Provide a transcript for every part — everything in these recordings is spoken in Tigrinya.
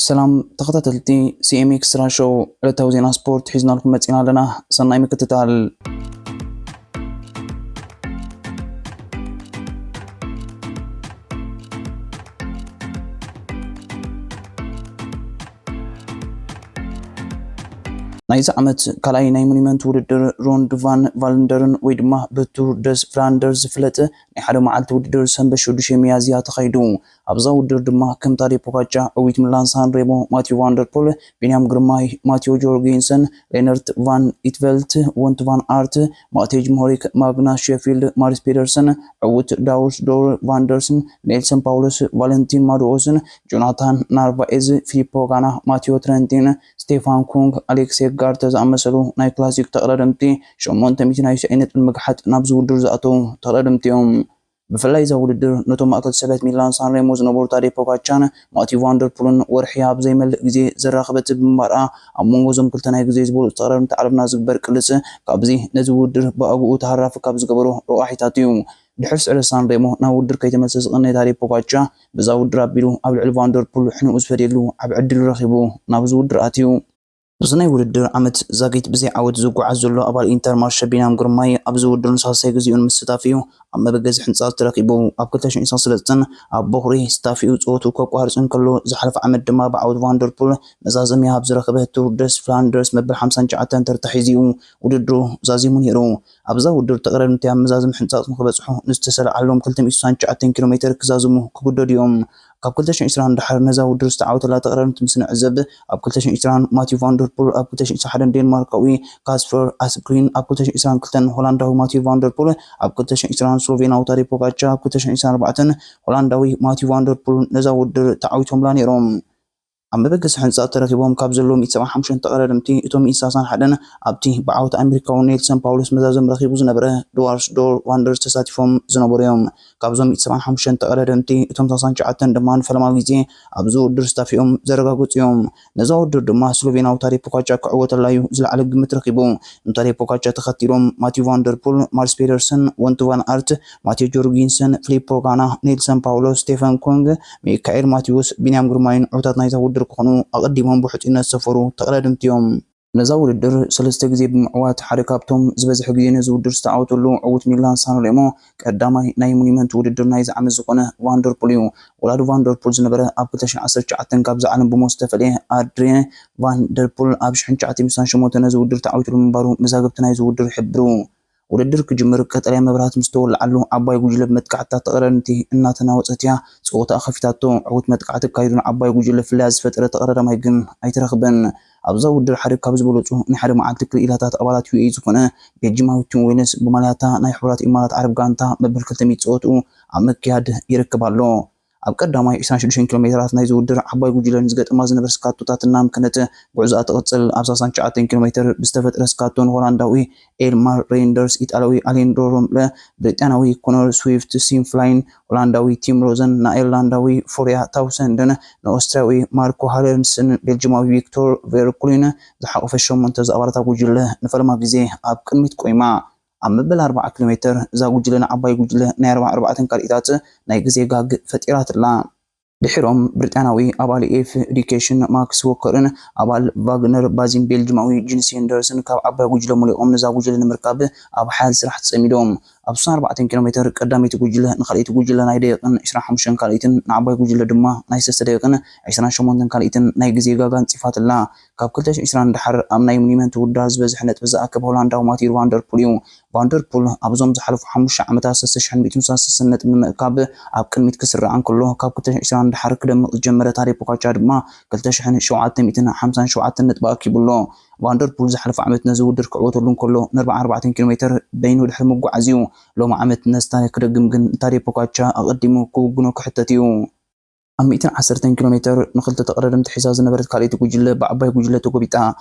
ሰላም ተኸታተልቲ ሲ ኤም ኤክስ ራሾው፣ ዕለታዊ ዜና ስፖርት ሒዝናልኩም መጺና ኣለና። ሰናይ ምክትታል። ናይዚ ዓመት ካልኣይ ናይ ሞኒመንት ውድድር ሮንድ ቫን ቫልንደርን ወይ ድማ ብቱር ደስ ፍላንደርስ ዝፍለጥ ናይ ሓደ መዓልቲ ውድድር ሰንበት ሽዱሽተ ሚያዝያ ተኻይዱ። ኣብዛ ውድድር ድማ ከም ታዴ ፖጋቻ፣ ዕዊት ሚላን ሳን ሬሞ፣ ማቲዩ ቫንደርፖል፣ ቢንያም ግርማይ፣ ማቲዮ ጆርጌንሰን፣ ሌነርት ቫን ኢትቨልት፣ ወንት ቫን ኣርት፣ ማቴጅ ሞሪክ፣ ማግናስ ሼፊልድ፣ ማሪስ ፔደርሰን፣ ዕውት ዳውስ ዶር ቫንደርስን፣ ኔልሰን ፓውሎስ፣ ቫለንቲን ማዶኦስን፣ ጆናታን ናርቫኤዝ፣ ፊሊፖ ጋና፣ ማቲዮ ትረንቲን፣ ስቴፋን ኩንግ፣ ኣሌክስ ሄጋርተ ዝኣመሰሉ ናይ ክላሲክ ተቐዳደምቲ ሸሞንተ ሚእቲ ናይ ስዒ ነጥቢ ምግሓጥ ናብዚ ውድድር ዝኣተዉ ተቐዳደምቲ እዮም። ብፍላይ እዛ ውድድር ነቶም ማእከል ሰበት ሚላን ሳንሬሞ ዝነበሩ ታዴ ፖጋቻን ማቲዩ ቫንደርፑልን ወርሒ ኣብ ዘይመልእ ግዜ ዘራኸበት ብምንባራ፣ ኣብ መንጎ እዞም ክልተ ናይ ግዜ ዝበለጹ ተቐዳደምቲ ዓለምና ዝግበር ቅልስ ካብዚ ነዚ ውድድር ብኣግኡ ተሃራፊ ካብ ዝገበሩ ረቋሒታት እዩ። ድሕሪ ስዕረት ሳንሬሞ ናብ ውድድር ከይተመልሰ ዝቐነየ ታዴ ፖጋቻ፣ ብዛ ውድድር ኣቢሉ ኣብ ልዕሊ ቫንደርፑል ሕንኡ ዝፈድየሉ ዓቢ ዕድል ረኺቡ ናብዚ ውድድር ኣትዩ። እዚ ናይ ውድድር ዓመት ዛጊት ብዘይ ዓወት ዝጓዓዝ ዘሎ ኣባል ኢንተር ማርሸ ቢንያም ግርማይ ኣብዚ ውድድር ንሳልሳይ ግዜኡ ንምስታፍ እዩ ኣብ መበገሲ ሕንጻጽ ተረኺቡ። ኣብ ክልተ ሽሕን ዕስራን ሰለስተን ኣብ ቦኽሪ ስታፊኡ ጸወቱ ከቋርጽ እንከሎ፣ ዝሓለፈ ዓመት ድማ ብዓወት ቫንደርፑል መዛዘሚ ኣብ ዝረኸበ ቱር ደስ ፍላንደርስ መበል ሓምሳን ትሽዓተን ተርታ ሒዙ ውድድሩ ዛዚሙ ነይሩ። ኣብዛ ውድድር ተቐዳደምቲ ኣብ መዛዘሚ ሕንጻጽ ንክበጽሑ ንዝተሰለዓሎም ክልተ ሚእቲ ስሳን ትሽዓተን ኪሎ ሜተር ክዛዝሙ ክግደዱ እዮም። ካብ ክልተ ሽሕን ዕስራን ንደሓር ነዛ ውድድር ዝተዓወተላ ተቐዳደምቲ ምስ ንዕዘብ፣ ኣብ ክልተ ሽሕን ዕስራን ማቲዩ ቫንደርፑል፣ ኣብ ክልተ ሽሕን ሰሓደን ዴንማርካዊ ካስፐር ኣስግሪን፣ ኣብ ክልተ ሽሕን ዕስራን ክልተን ሆላንዳዊ ማቲዩ ቫንደርፑል፣ ኣብ ክልተ ሽሕን ዕስራን ስሎቬናዊ ታዴ ፖጋቻ፣ ኣብ ክልተ ሽሕን ዕስራን ኣርባዕተን ሆላንዳዊ ማቲዩ ቫንደርፑል ነዛ ውድድር ተዓዊቶምላ ነይሮም። ኣብ መበገሲ ሕንጻ ተረኺቦም ካብ ዘለዉ ሚእቲ ሰብዓን ሓሙሽተን ተቐዳደምቲ፣ እቶም ሚእቲ ሰላሳን ሓደን ኣብቲ ብዓወት ኣሜሪካዊ ኔልሰን ፓውሎስ መዛዘም ረኺቡ ዝነበረ ድዋርስ ዶር ቫንደርስ ተሳቲፎም ዝነበሩ እዮም። ካብዞም ሚእቲ ሰብዓን ሓሙሽተን ተቐዳደምቲ፣ እቶም ሰላሳን ትሽዓተን ድማ ንፈለማ ግዜ ኣብዚ ውድድር ስታፊኦም ዘረጋገጹ እዮም። ነዛ ውድድር ድማ ስሎቬናዊ ታዴ ፖጋቻ ክዕወተላ እዩ ዝለዓለ ግምት ረኺቡ። ንታዴ ፖጋቻ ተኸቲሎም ማቲዩ ቫንደርፑል፣ ማርስ ፔደርሰን፣ ወንቱ ቫን ኣርት፣ ማቲዮ ጆርጊንሰን፣ ፊሊፖ ጋና፣ ኔልሰን ፓውሎስ፣ ስቴፈን ኮንግ፣ ሚካኤል ማቲዎስ፣ ቢንያም ግርማይን ዕውታት ናይዛ ውድድር ክኾኑ ኣቐዲሞም ብሕጹይነት ዝሰፈሩ ተቐዳደምቲ እዮም። ነዛ ውድድር ሰለስተ ግዜ ብምዕዋት ሓደ ካብቶም ዝበዝሐ ግዜ ነዚ ውድድር ዝተዓወተሉ ዕዉት ሚላን ሳንሬሞ ቀዳማይ ናይ ሞኒመንት ውድድር ናይዚ ዓመት ዝኾነ ቫንደርፑል እዩ። ወላዲ ቫንደርፑል ዝነበረ ኣብ ክልተ ሽሕን ዓሰርተ ትሽዓተን ካብዚ ዓለም ብሞት ዝተፈልየ ኣድሪየ ቫንደርፑል ኣብ ሽሕን ትሽዓተን ሚእትን ሸሞንተን ነዚ ውድድር ተዓዊቱሉ ምንባሩ መዛግብቲ ናይዚ ውድድር ይሕብሩ። ውድድር ክጅምር ቀጠልያ መብራህቲ ምስ ተወልዓሉ ዓባይ ጉጅለ ብመጥቃዕትታት ተቐዳደምቲ እናተናወጸት እያ ጸወታኣ ከፊታቶ። ዕዉት መጥቃዕቲ ኣካይዱ ንዓባይ ጉጅለ ፍልልያት ዝፈጠረ ተቐዳዳማይ ግን ኣይተረኽበን። ኣብዛ ውድድር ሓደ ካብ ዝበለጹ ናይ ሓደ መዓልቲ ክልኢላታት ኣባላት ዩ ኤ ኢ ዝኾነ ቤልጂማዊ ቲም ዌነስ ብማልያታ ናይ ሕቡራት ኢማራት ዓረብ ጋንታ መበል ክልተ ሚእቲ ጸወትኡ ኣብ ምክያድ ይርከብ ኣሎ። ኣብ ቀዳማይ ዕስራን ሽዱሽተን ኪሎ ሜተራት ናይዚ ውድድር ዓባይ ጉጅለ ንዝገጠማ ዝነበረ ስካቶታት እናምከነት ጉዕዞኣ ትቕጽል። ኣብ ሰላሳን ትሽዓተን ኪሎ ሜተር ብዝተፈጥረ ስካቶ ንሆላንዳዊ ኤልማር ሬንደርስ፣ ኢጣልያዊ ኣሌንድሮ ሮምለ፣ ብሪጣንያዊ ኮኖር ስዊፍት ሲምፍላይን፣ ሆላንዳዊ ቲም ሮዘን ንኣየርላንዳዊ ፎርያ ታውሰንድን ንኦስትርያዊ ማርኮ ሃለንስን ቤልጂማዊ ቪክቶር ቬርኩሊን ዝሓቖፈ ሸሞንተ ዝኣባላታ ጉጅለ ንፈለማ ግዜ ኣብ ቅድሚት ቆይማ። ኣብ መበል ኣርባዓ ኪሎ ሜተር እዛ ጉጅለ ንዓባይ ጉጅለ ናይ ኣርባዓ ኣርባዕተን ካልኢታት ናይ ግዜ ጋግ ፈጢራትላ። ድሒሮም ብሪጣንያዊ ኣባል ኤፍ ኤዲዩኬሽን ማክስ ዎከርን ኣባል ቫግነር ባዚን ቤልጅማዊ ጂን ሴንደርስን ካብ ዓባይ ጉጅለ መሊቖም ነዛ ጉጅለ ንምርካብ ኣብ ሓያል ስራሕ ተጸሚዶም። ኣብ ስሳን ኣርባዕተን ኪሎ ሜተር ቀዳመይቲ ጉጅለ ንኻልኣይቲ ጉጅለ ናይ ደቂቕን ዕስራን ሓሙሽተን ካልኢትን ንዓባይ ጉጅለ ድማ ናይ ሰለስተ ደቂቕን ዕስራን ሸሞንተን ካልኢትን ናይ ግዜ ጋጋ ኣንጺፋትላ። ካብ ክልተ ሽሕን ዕስራን ንደሓር ኣብ ናይ ሞኒመንት ውድድራት ዝበዝሐ ነጥቢ ዝኣከበ ሆላንዳዊ ማቲር ቫንደርፑል እዩ። ቫንደርፑል ኣብዞም ዝሓለፉ ሓሙሽተ ዓመታት ሰለስተ ሽሕን ሚእትን ሰላሳን ነጥቢ ብምእካብ ኣብ ቅድሚት ክስራዕ እንከሎ፣ ካብ ክልተ ሽሕን ዕስራን ንደሓር ክደምቕ ዝጀመረ ታዴ ፖጋቻ ድማ ክልተ ሽሕን ሸውዓተ ሚእትን ሓምሳን ሸውዓተን ነጥቢ ኣኪቡ ኣሎ። ቫንደርፑል ዝሓለፈ ዓመት ነዚ ውድድር ክዕወተሉ እንከሎ፣ ንኣርባዓን ኣርባዕተን ኪሎ ሜተር በይኑ ድሕሪ ምጉዓዝ እዩ። ሎሚ ዓመት ነዚ ታሪኽ ክደግም ግን ንታዴ ፖጋቻ ኣቐዲሙ ክውግኖ ክሕተት እዩ። ኣብ ሚእትን ዓሰርተን ኪሎ ሜተር ንኽልተ ተቐዳደምቲ ሒዛ ዝነበረት ካልኣይቲ ጉጅለ ብዓባይ ጉጅለ ተጎቢጣ።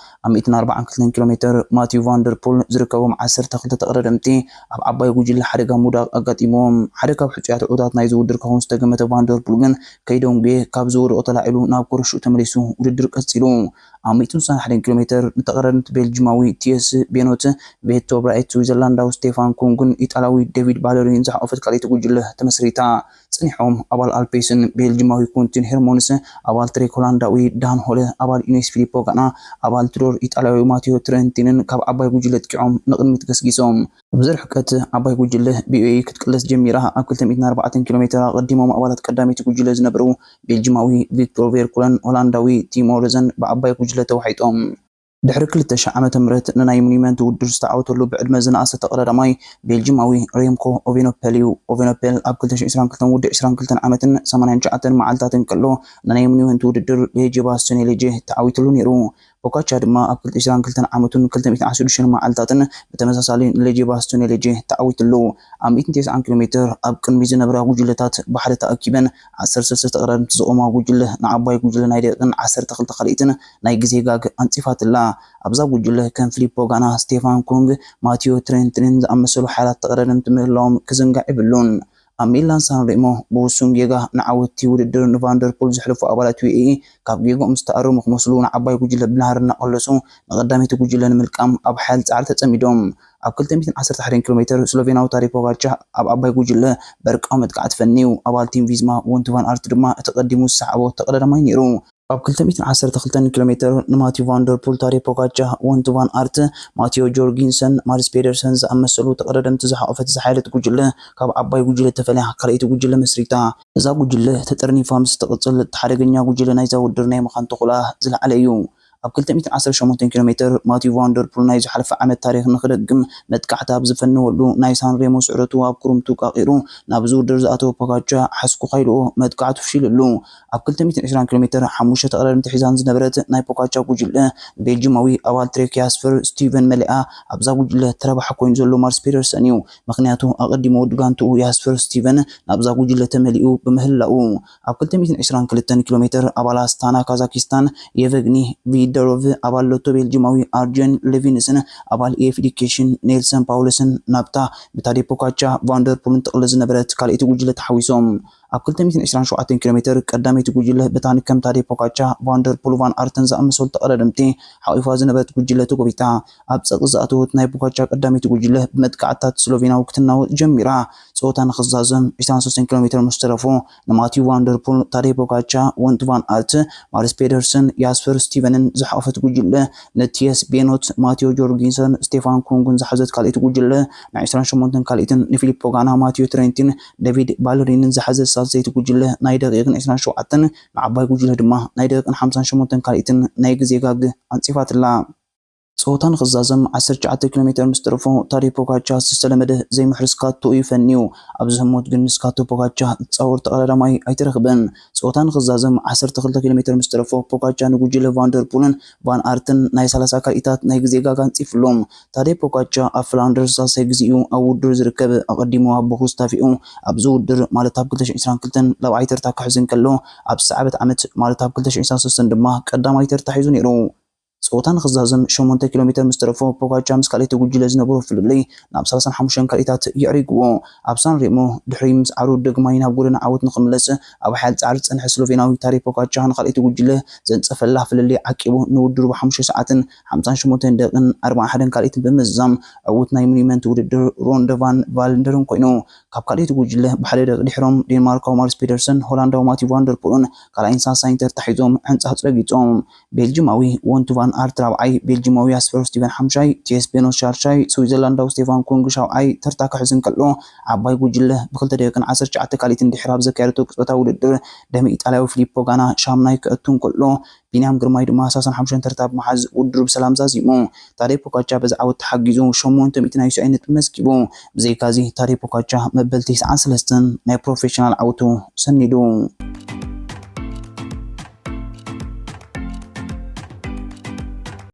ኣብ ሚእትን ኣርባዓን ክልተን ኪሎ ሜተር ማቲዩ ቫንደርፑል ዝርከቦም ዓሰርተ ክልተ ተቐዳደምቲ ኣብ ዓባይ ጉጅለ ሓደጋ ምውዳቕ ኣጋጢምዎም። ሓደ ካብ ሕጹያት ዕዉታት ናይዚ ውድድር ክኸውን ዝተገመተ ቫንደርፑል ግን ከይደንጉየ ካብ ዝወደቖ ተላዒሉ ናብ ኩርሽኡ ተመሊሱ ውድድር ቀጺሉ። ኣብ ሚእትን ስሳን ሓደን ኪሎ ሜተር ንተቐዳደምቲ ቤልጂማዊ ቲየስ ቤኖት፣ ቤቶ ብራይት፣ ስዊዘርላንዳዊ ስቴፋን ኩንግን ኢጣልያዊ ዴቪድ ባለሪን ዝሓቖፈት ካልኣይቲ ጉጅለ ተመስሪታ። ጸኒሖም ኣባል ኣልፔስን ቤልጂማዊ ኩንቲን ሄርሞንስ፣ ኣባል ትሬክ ሆላንዳዊ ዳን ሆለ፣ ኣባል ኢኔስ ፊሊፖ ጋና፣ ኣባል ትሮር ኢጣልያዊ ማቴዮ ትሬንቲንን ካብ ዓባይ ጉጅለ ጥቂዖም ንቕድሚት ገስጊሶም። ኣብዚ ርሕቀት ዓባይ ጉጅለ ብኤ ዩ ኤ ክትቅለስ ጀሚራ። ኣብ ክልተ ሚእትን ኣርባዕተን ኪሎ ሜትር ኣቐዲሞም ኣባላት ቀዳመይቲ ጉጅለ ዝነበሩ ቤልጅማዊ ቪክቶር ቬርኩለን፣ ሆላንዳዊ ቲሞ ረዘን ብዓባይ ጉጅለ ተዋሒጦም። ድሕሪ ክልተ ሽሕ ዓመተ ምህረት ንናይ ሞኒመንት ውድድር ዝተዓወተሉ ብዕድመ ዝነኣሰ ተቐዳዳማይ ቤልጅማዊ ሬምኮ ኦቬኖፐል እዩ። ኦቬኖፐል ኣብ ክልተ ሽሕ ዕስራን ክልተን ውድእ ዕስራን ክልተን ዓመትን ሰማንያን ትሽዓተን መዓልታትን ከሎ ንናይ ሞኒመንት ውድድር ሌጄ ባስቶኔ ሌጄ ተዓዊትሉ ነይሩ። ፖጋቻ ድማ ኣብ ክልተ ሽሕን ክልተን ዓመቱን ክልተ ሚእትን ዓሰርተ ሽዱሽተን መዓልታትን ብተመሳሳሊ ንሌጄ ባስቶኔ ሌጄ ተዓዊትሉ። ኣብ ሚእትን ተስዓን ኪሎ ሜትር ኣብ ቅድሚ ዝነበራ ጉጅለታት ብሓደ ተኣኪበን ዓሰርተ ሰለስተ ተቐዳደምቲ ዝቖማ ጉጅለ ንዓባይ ጉጅለ ናይ ደቂቕን ዓሰርተ ክልተ ካልኢትን ናይ ግዜ ጋግ ኣንጺፋትላ። ኣብዛ ጉጅለ ከም ፊሊፖ ጋና፣ ስቴፋን ኩንግ፣ ማቲዮ ትሬንትንን ዝኣመሰሉ ሓያላት ተቐዳደምቲ ምህላዎም ክዝንጋዕ የብሉን። ኣብ ሚላን ሳን ሬሞ ብውሱን ጌጋ ንዓወትቲ ውድድር ንቫንደርፑል ዘሕለፉ ኣባላት ዩ ኤ ኢ ካብ ጌጋኦም ዝተኣረሙ ክመስሉ ንዓባይ ጉጅለ ብናህሪ እናቐለሱ ንቐዳመይቲ ጉጅለ ንምልቃም ኣብ ሓያል ጻዕሪ ተጸሚዶም። ኣብ ክልተ ሚእትን ዓሰርተ ሓደን ኪሎ ሜትር ስሎቬናዊ ታዴ ፖጋቻ ኣብ ዓባይ ጉጅለ በርቃዊ መጥቃዕቲ ፈንዩ። ኣባል ቲም ቪዝማ ወንቱ ቫን ኣርት ድማ እቲ ቀዲሙ ዝሰዓቦ ተቐዳዳማይ ነይሩ። ኣብ ክልተ ሚእትን ዓሰርተ ክልተን ኪሎ ሜትር ንማቲው ቫንደርፑል፣ ታዴ ፖጋቻ፣ ወንቱ ቫን ኣርት፣ ማቲዮ ጆርጊንሰን፣ ማርስ ፔደርሰን ዝኣመሰሉ ተቐዳደምቲ ዝሓቖፈት ዝሓየለት ጉጅለ ካብ ዓባይ ጉጅለ ተፈልያ ካልኣይቲ ጉጅለ መስሪታ። እዛ ጉጅለ ተጠርኒፋ ምስ ትቕጽል፣ እቲ ሓደገኛ ጉጅለ ናይዛ ውድድር ናይ ምዃን ተኽእሎኣ ዝለዓለ እዩ። ኣብ ክልተ ሚእትን ዓሰርተ ሸሞንተን ኪሎ ሜትር ማቲው ቫንደርፑል ናይ ዝሓለፈ ዓመት ታሪኽ ንኽደግም መጥቃዕቲ ኣብ ዝፈነወሉ ናይ ሳን ሬሞ ስዕረቱ ኣብ ክርምቱ ቃቒሩ ናብ እዚ ውድድር ዝኣተወ ፖጋቻ ሓስኩ ካይልኦ መጥቃዕቱ ፍሺሉሉ። ኣብ ክልተ ሚእትን ዕስራን ኪሎ ሜትር ሓሙሽተ ተቐዳደምቲ ሒዛን ዝነበረት ናይ ፖጋቻ ጉጅለ ቤልጅማዊ ኣባል ትሬክ ያስፐር ስቲቨን መሊኣ ኣብዛ ጉጅለ ተረባሒ ኮይኑ ዘሎ ማርስ ፔደርሰን እዩ። ምኽንያቱ ኣቐዲሙ ወዲ ጋንትኡ ያስፐር ስቲቨን ናብዛ ጉጅለ ተመሊኡ ብምህላዉ። ኣብ ክልተ ሚእትን ዕስራን ክልተን ኪሎ ሜትር ኣባል ኣስታና ካዛኪስታን የቨግኒ ቪደሮቭ፣ ኣባል ሎቶ ቤልጅማዊ ኣርጀን ሌቪንስን ኣባል ኤፍ ዲኬሽን ኔልሰን ፓውለስን ናብታ ብታዴ ፖጋቻ ቫንደርፑልን ትቕለስ ዝነበረት ካልኣይቲ ጉጅለ ተሓዊሶም። ኣብ ክልተ ሚእትን ዕስራን ሸውዓተን ኪሎ ሜትር ቀዳመይቲ ጉጅለ ብታን ከም ታዴ ፖጋቻ፣ ቫንደርፑል፣ ቫን ኣርትን ዝኣመሰሉ ተቐዳደምቲ ሓቒፋ ዝነበረት ጉጅለ ተጎቢታ። ኣብ ጸቕጢ ዝኣተወት ናይ ፖጋቻ ቀዳመይቲ ጉጅለ ብመጥቃዕትታት ስሎቬናዊ ክትናወጥ ጀሚራ። ጸወታ ንኽዛዘም ዕስራን ሰለስተን ኪሎ ሜትር ምስ ተረፎ ንማቲው ቫንደርፑል፣ ታዴ ፖጋቻ፣ ወንቱ ቫን ኣርት፣ ማርስ ፔደርሰን፣ ያስፐር ስቲቨንን ዝሓቖፈት ጉጅለ፣ ንቲየስ ቤኖት፣ ማቲዮ ጆርጊንሰን፣ ስቴፋን ኩንግን ዝሓዘት ካልኣይቲ ጉጅለ፣ ናይ ዕስራን ሸሞንተን ካልኢትን ንፊሊፖ ጋና፣ ማቲዮ ትሬንቲን፣ ዴቪድ ባለሪንን ዝሓዘት ሳልሰይቲ ጉጅለ፣ ናይ ደቂቕን ዕስራን ሸውዓተን፣ ንዓባይ ጉጅለ ድማ ናይ ደቂቕን ሓምሳን ሸሞንተን ካልኢትን ናይ ግዜ ጋግ ኣንጺፋትላ። ጸወታ ንኽዛዘም ዓሰርተ ትሽዓተ ኪሎ ሜትር ምስ ተረፎ፣ ታዴ ፖጋቻ ዝተለመደ ዘይምሕር ስካቶ እዩ ፈንዩ። ኣብዚ ህሞት ግን ንስካቶ ፖጋቻ ዝጻወር ተቐዳዳማይ ኣይተረኽበን። ጸወታ ንኽዛዘም ዓሰርተ ክልተ ኪሎ ሜትር ምስ ተረፎ፣ ፖጋቻ ንጉጅለ ቫንደርፑልን ቫን ኣርትን ናይ ሰላሳ ካልኢታት ናይ ግዜ ጋግ ኣንጺፍሎም። ታዴ ፖጋቻ ኣብ ፍላንደርስ ሳልሳይ ግዜኡ ኣብ ውድድር ዝርከብ፣ ኣቐዲሙ ኣብ ቦኹስ ታፊኡ ኣብዚ ውድድር ማለት ኣብ ክልተ ሽሕን ዕስራን ክልተን ላብዓይ ተርታ ክሕዝ እንከሎ፣ ኣብ ዝሰዓበት ዓመት ማለት ኣብ ክልተ ሽሕን ዕስራን ሰለስተን ድማ ቀዳማይ ተርታ ሒዙ ነይሩ። ጸወታ ንኽዛዘም ሸሞንተ ኪሎ ሜትር ምስ ተረፎ፣ ፖጋቻ ምስ ካልኣይቲ ጉጅለ ዝነበሮ ፍልልይ ናብ ሰላሳን ሓሙሽተን ካልኢታት የዕሪግዎ። ኣብ ሳን ሬሞ ድሕሪ ምስዓሩ፣ ዳግማይ ናብ ጎደና ዓወት ንኽምለስ ኣብ ሓያል ጻዕሪ ዝጸንሐ ስሎቬናዊ ታዴ ፖጋቻ ንኻልኣይቲ ጉጅለ ዘንጸፈላ ፍልልይ ዓቂቡ፣ ንውድድሩ ብሓሙሽተ ሰዓትን ሓምሳን ሸሞንተን ደቂቕን ኣርባዓን ሓደን ካልኢትን ብምዝዛም ዕዉት ናይ ሞኒመንት ውድድር ሮንደ ቫን ቫልንደርን ኮይኑ። ካብ ካልኣይቲ ጉጅለ ብሓደ ደቂቕ ድሕሮም ዴንማርካዊ ማርስ ፔደርሰን፣ ሆላንዳዊ ማቲው ቫንደርፑልን ካልኣይን ሳልሳይን ተርታ ሒዞም ሕንጻጽ ረጊጾም። ቤልጅማዊ ወንቱ ቫን ኣርት ራብዓይ፣ ቤልጅማዊ ያስፐር ስቲቨን ሓምሻይ፣ ቲየስ ቤኖት ሻርሻይ፣ ስዊዘርላንዳዊ ስቴፋን ኩንግ ሻውዓይ ተርታ ክሕዝ እንከሎ፣ ዓባይ ጉጅለ ብክልተ ደቂቕን ዓሰርተ ትሽዓተ ካልኢትን ድሕሪ ኣብ ዘካየደቶ ቅጽበታዊ ውድድር ደሚ ኢጣልያዊ ፊሊፖ ጋና ሻምናይ ክእቱ እንከሎ፣ ቢንያም ግርማይ ድማ ሰላሳን ሓሙሽተን ተርታ ብምሓዝ ውድድሩ ብሰላም ዛዚሙ። ታዴ ፖጋቻ በዚ ዓወት ተሓጊዙ ሸሞንተ ሚእቲ ናይ ዩሲኣይ ነጥቢ መዝጊቡ። ብዘይካዚ ታዴ ፖጋቻ መበል ተስዓን ሰለስተን ናይ ፕሮፌሽናል ዓወቱ ሰኒዱ።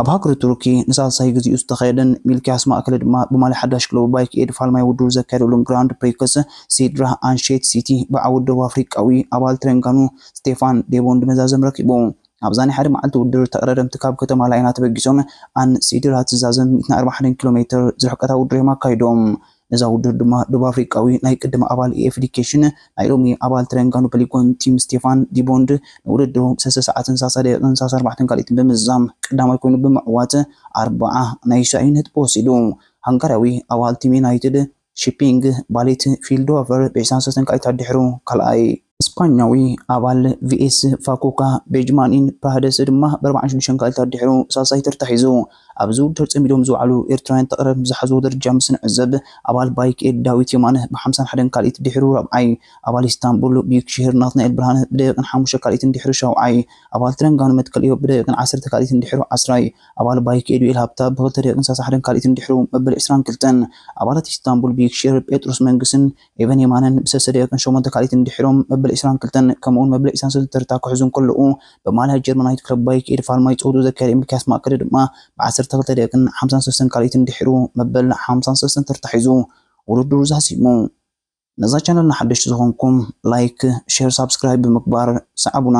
ኣብ ሃገረ ቱርኪ ንሳልሳይ ግዜኡ ዝተኻየደን ሚልክያስ ማእከለ ድማ ብማልያ ሓዳሽ ክለቡ ባይክ ኤድ ፋልማይ ውድድሩ ዘካየደሉን ግራንድ ፕሪክስ ሲድራ ኣንሼት ሲቲ ብዓወት ደቡብ ኣፍሪቃዊ ኣባል ትረንጋኑ ስቴፋን ዴቦንድ መዛዘም ረኪቡ። ኣብዛ ናይ ሓደ መዓልቲ ውድድር ተቐዳደምቲ ካብ ከተማ ላይና ተበጊሶም ኣን ሲድራ ትዛዘም ሚእትን ኣርባዓን ሓደን ኪሎ ሜትር ዝርሕቀታ ውድድር እዮም ኣካይዶም። ነዛ ውድድር ድማ ደቡብ ኣፍሪቃዊ ናይ ቅድሚ ኣባል ኤፍ ዲኬሽን ናይ ሎሚ ኣባል ትረንጋኑ ፖሊጎን ቲም ስቴፋን ዲቦንድ ንውድድሩ ሰለስተ ሰዓትን ሰላሳ ደቂቕን ሰላሳ ኣርባዕተን ካልኢትን ብምዝዛም ቀዳማይ ኮይኑ ብምዕዋት ኣርብዓ ናይ ዩሲኣይ ነጥቢ ወሲዱ። ሃንጋርያዊ ኣባል ቲም ዩናይትድ ሺፒንግ ባሌት ፊልዶቨር ብዕስራን ሰለስተን ካልኢታት ድሕሩ ካልኣይ። ስፓኛዊ ኣባል ቪኤስ ፋኩካ ቤጅማኒን ፕራህደስ ድማ ብ46 ካልኢታት ድሕሩ ሳልሳይ ተርታ ሒዙ። ኣብዚ ውድድር ጸሚዶም ዝወዓሉ ኤርትራውያን ተቕረብ ዝሓዝዎ ደረጃ ምስ ንዕዘብ፣ ኣባል ባይክ ኤድ ዳዊት የማነ ብ51 ካልኢት ድሕሩ ራብዓይ፣ ኣባል ኢስታንቡል ቢክሽህር ናትናኤል ብርሃነ ብደቂቕን ሓሙሽተ ካልኢትን ድሕሩ ሻውዓይ፣ ኣባል ትረንጋኑ መትከልዮ ብደቂቕን ዓሰርተ ካልኢትን ድሕሩ ዓስራይ፣ ኣባል ባይክ ኤድ ዩኤል ሃብታ ብክልተ ደቂቕን ሰላሳ ሓደን ካልኢትን ድሕሩ መበል ዕስራን ክልተን፣ ኣባላት ኢስታንቡል ቢክሽህር ጴጥሮስ መንግስን ኤቨን የማነን ብሰለስተ ደቂቕን ሸሞንተ ካልኢትን ድሕሮም መበል ዕስራን ክልተን ከምኡውን መበል ዕስራን ሰለስተን ተርታ ክሕዙ እንከለዉ፣ ብማልያ ጀርመናዊት ክለብ ባይክ ኤድ ፋልማይ ጸወትኡ ዘካየደ ሚልክያስ ማእከለ ድማ ብ12 ደቂቕን ሓምሳን ሰለስተን ካልኢትን ድሕሩ መበል ሓምሳን ሰለስተን ተርታ ሒዙ ውድድሩ ዛዚሙ። ነዛ ቻነል ንሓደሽቲ ዝኾንኩም ላይክ፣ ሼር፣ ሳብስክራይብ ብምግባር ሰዓቡና።